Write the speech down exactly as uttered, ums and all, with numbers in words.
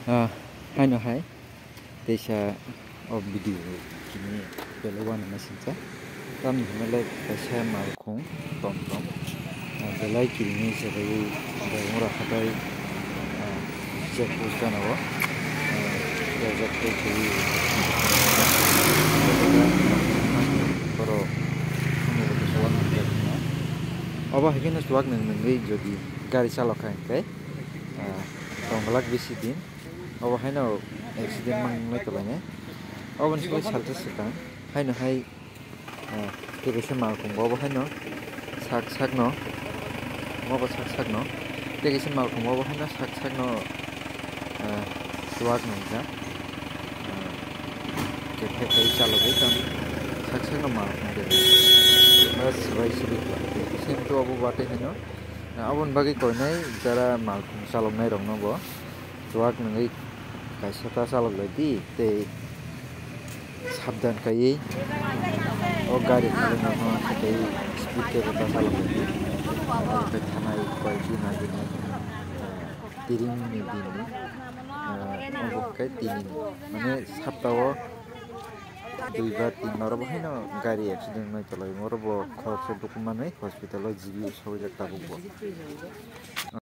Ah, haino hai, teisa o video kini belai uanama singcha. Tamni hwnba le kaisa malkhung tom tom. Ah, belai kiringwi se bai bai ora hatai, ah, je post gana o, ah, je je post gana o. Oro obo hai khe no chuwak nwng nwngwi jodi gari chalok kha hwnkhe, ah, tong glak bisi din. Obo haino accident mangnai tonglainai. Oboni salo salsa swkang haino hai, ah, tei kaisa malkhung bo obo haino sak sakno, obo sak sakno tei kaisa malkhung bo obo haino sak sakno, ah, chuwak nwngjak. Ah, khe phai phai chalogwi tamo sak sakno malkhung de. Bas swbai swbai khlai. Same to obo watwi haino. Aboni bagwi koinai jara malkhung chaloknai rokno bo chuwak nwngwi kaisa ta chalok lai di tei sabdan kaiwi o gari khalai rokno tei speed tei bo ta chalok lai di. Tei thanai koi di nai di nai, ah, tiring ni din ni, ah, obo khe tini ni mane sapta o dui bar tin bar bo haino gari accident nai tolai oro bo khoroksa document nai hospital o G B o sogwi jak tabuk bo.